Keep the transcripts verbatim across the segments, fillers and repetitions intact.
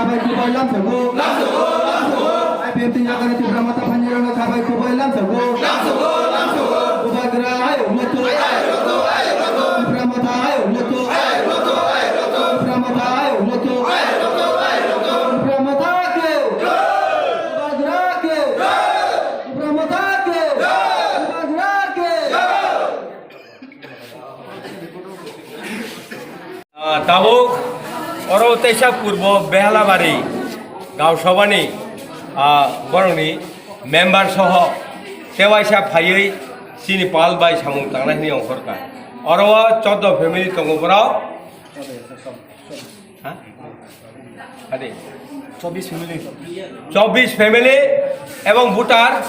Khabai kubui lamsogo. Lamsogo, lamsogo. I P F T ni yakarni Tipra Motha phainirokno khabai kubui lamsogo. Lamsogo, lamsogo. Bubagra ayuk lotho. Ayuk lotho, ayuk lotho. Tipra Motha ayuk lotho. Ayuk lotho, ayuk lotho. Tipra Motha ayuk lotho. Ayuk lotho, ayuk lotho. Tipra Motha ke. Bubagra ke. Tipra Motha ke. Bubagra ke. Ah, tabuk oro teisa purbo Behalabari Gausabani, ah, borokni member soho tewaisa phaiwi chini pal bai samung tangnai hwnwi ongkhorkha. Oro o chordo family tongo borok. Ha? Ade. Chobbish family. Chobbish family ebong voter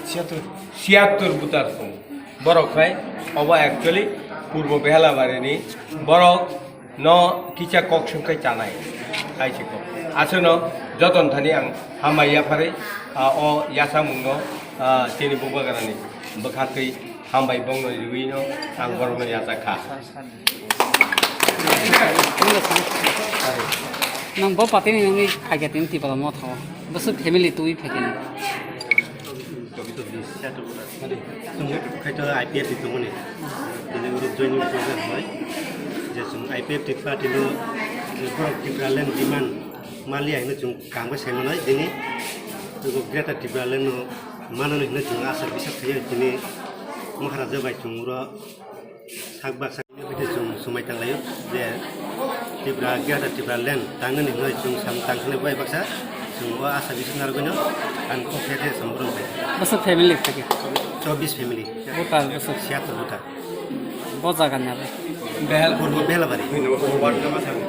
Siyattur. Siyattur voter tongo. Borok khai obo actually Purbo Behalabarini borok no kicha kok songkhai chanai. Kaisa kok. Aswkno joton thani ang hambai yapharwi, ah, o yasamungno, ah, chini bubagrani bwkhaktwi hambai bongno riwino ang borokno yachak kha. Nang bo patini nangni phaikha tini Tipra Motha o. Bwswk family twi phaikha nang? Chwng khaito I P F T tongmani. Tini oro joining process bai. Je chwng I P F T party no je borok Tipraland demand maliya hino chwng kangbai sai manai. Tini Greater Tipraland no manani hino chwng aswk bisas khayo tini Maharaja bai chwng oro sak baksa ni bagwi chwng swmai tanglaio je Tipra Greater Tipraland tangnani hwnwi chwng samung tangkhe bai baksa chwng o asa bising narwgwino ang kok khe khe samung rwngkhe. Bwswk family phaikha? Chobbish family. Voter bwswk? Siyattur voter. Bo jaga ni abo? Purbo Behalabari. Dui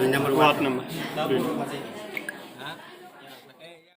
number ward. Ward number.